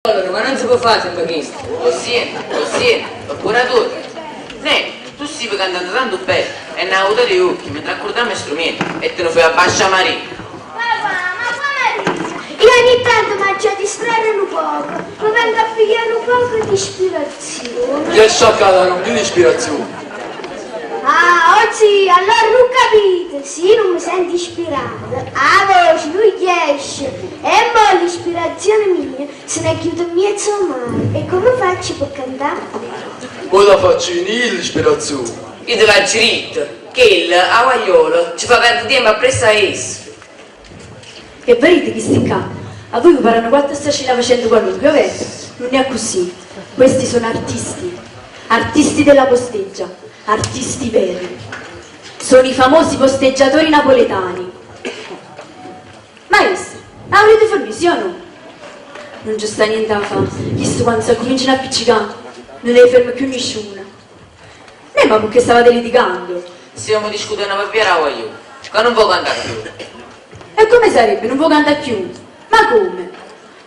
Allora, ma non si può fare sempre chesto. 'O ssiente, 'o ssiente, procuratore. Neh, tu stive cantando tanto bello e na vutata 'e uocchie mentre accurdammo 'e strumiente e te ne fuje abbascio 'a marina. Papà, ma quale marina? Io ogni tanto m'aggia distrarre nu poco, me vengo a piglià nu poco d'ispirazione. Chi è sciaccato nun tiene ispirazione. Ah, 'o zì, allora nun capite, si io nun me sento ispirata, 'a voce nun jesce. E mo l'ispirazione mia se n'è ghiuta 'mmiez' 'o mare e comme faccio pe cantà? Mo t' 'a faccio venì io l'ispirazione. Io te l'aggio ditto, chella, 'a guagliola, ce fa perdere tiempo appresso a essa. E verite chisti ccà, a voi vi parano quatte stracine facendo qualunque, ovè? Nun è accussì. Questi sono artisti, artisti della posteggia, artisti veri. Sono i famosi posteggiatori napoletani. Maestro, 'a vulite fernì, sì o no? Nun ce sta niente 'a fa, chisto quando s'accuminciano a appiccicà, nun 'e ferma cchiù nisciuno. Neh, ma pecché stavate litigando? Stevamo discutenno pe' via d' 'a guagliona, ca nun vo' cantà cchiù. E come sarebbe, nun vo' cantà cchiù? Ma come?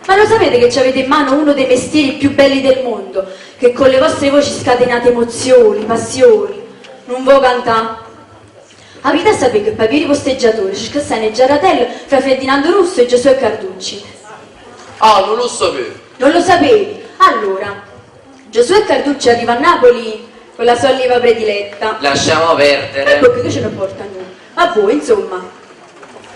Ma lo sapete che c'avete in mano uno dei mestieri più belli del mondo, che con le vostre voci scatenate emozioni, passioni? Nun vo' cantà? Avite 'a sapé che p' 'a via d' 'e posteggiatori ce scassajeno 'e giarratelle fra Ferdinando Russo e Giosuè Carducci. Ah, nun 'o ssapevo! Non lo sapevi? Allora, Giosuè Carducci arriva a Napoli con la sua allieva prediletta. Lasciamo perdere. E pecché che ce ne 'mporta a nuje? Vabbuò, insomma,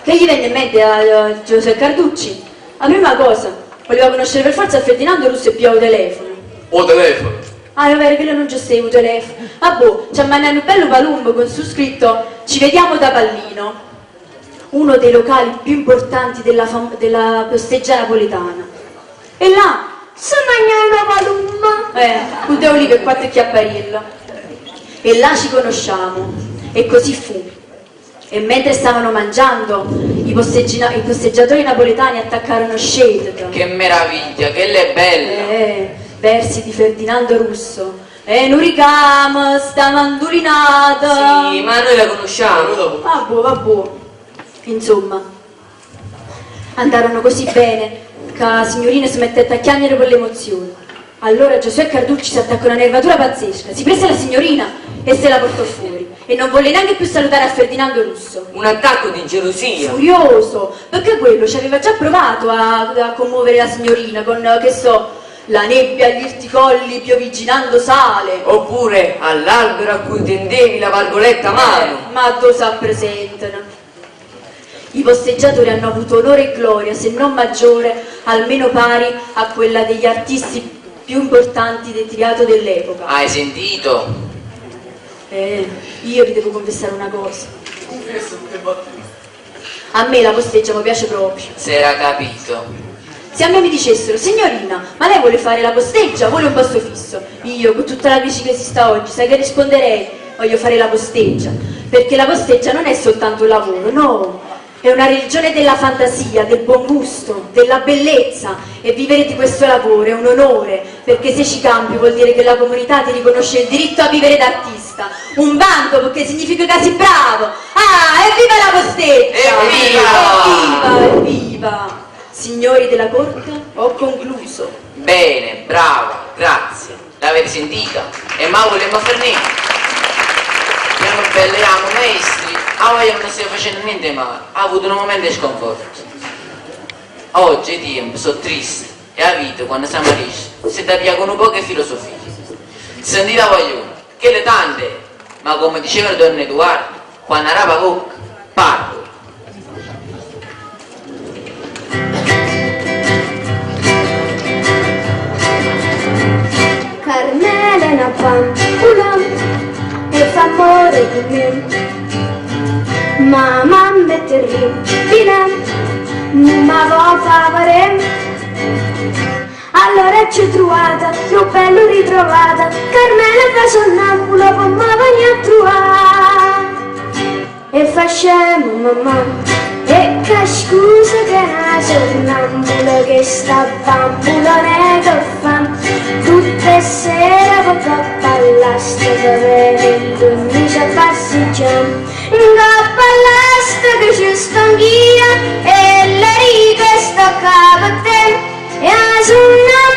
che gli venne in mente a Giosuè Carducci? 'A primma cosa, voleva conoscere per forza a Ferdinando Russo e piglià 'o telefono. 'o telefono? Ah, è overo, chillo nun ce steva 'o telefono. Vabbuò, ce ha mannato nu bello palumbo con su scritto Ci vediamo da Pallino, uno dei locali più importanti della fam- della posteggia napoletana. E là Se magnaje na palumma. Eh, cu ddoje olive e quatto chiappariello. E là ci conosciamo. E così fu. E mentre stavano mangiando, i posteggina- i posteggiatori napoletani attaccarono Scétete. Che meraviglia, chella è bella! Eh, versi di Ferdinando Russo. È nu ricamo sta mandulinata. Sì, ma noi la conosciamo. Vabbuò, vabbuò. Insomma, andarono così bene che 'a signurina si mettette a chiagnere per l'emozione. Allora Giosuè Carducci si attaccò una nervatura pazzesca, si prese la signorina e se la portò fuori e non volle neanche più salutare a Ferdinando Russo. Un attacco di gelosia. Furioso, perché quello ci aveva già provato a, a commuovere la signorina con, che so, la nebbia agli irti colli piovigginando sale. Oppure all'albero a cui tendevi la vargoletta mano. Ma addò s'appresentano. I posteggiatori hanno avuto onore e gloria, se non maggiore, almeno pari a quella degli artisti più importanti del teatro dell'epoca. Hai sentito? Io vi devo confessare una cosa. Cunfiessa tutt' 'e mattine. A me la posteggia mi piace proprio. S'era capito. Se a me mi dicessero, signorina, ma lei vuole fare la posteggia o vuole un posto fisso? Io, con tutta la crisi che esiste oggi, sai che risponderei? Voglio fare la posteggia. Perché la posteggia non è soltanto un lavoro, no. È una religione della fantasia, del buon gusto, della bellezza e vivere di questo lavoro è un onore, perché se ci campi vuol dire che la comunità ti riconosce il diritto a vivere d'artista. Un vanto perché significa che sei bravo. Ah, evviva la posteggia! Evviva! Evviva, evviva! Signori della corte, ho concluso. Bene, brava, grazie. L'avete sentita? E mo vulimmo fernì? Jammo belle, jammo, maestri, 'a guagliona nun steva facenno niente 'e male, ha avuto nu mumento 'e sconforto. Oggi 'e tiempe so' triste e 'a vita, quanno s'amarisce, se da piglià cu nu poco 'e filosofia. Sentite 'a guagliona, chella tanta è, ma comme diceva don Eduardo, quanno arape 'a vocca, parla. Carmela è na bambola e fa ammore cu me. Ma mamma è terribile, nun me vo' fa vedè. Allora aggio truvato nu bello ritrovato, Carmela fa sonnambula po' me veni a truvà. E fa scemo mammà e ca scusa che na sonnambula chesta bambola ne che fa tutte e sere pe coppa all'asteco vene e l'unnice a passiggià 'ncoppa all'asteco ce stongh'io e le rico sto ccà pe te e 'a sunnambula.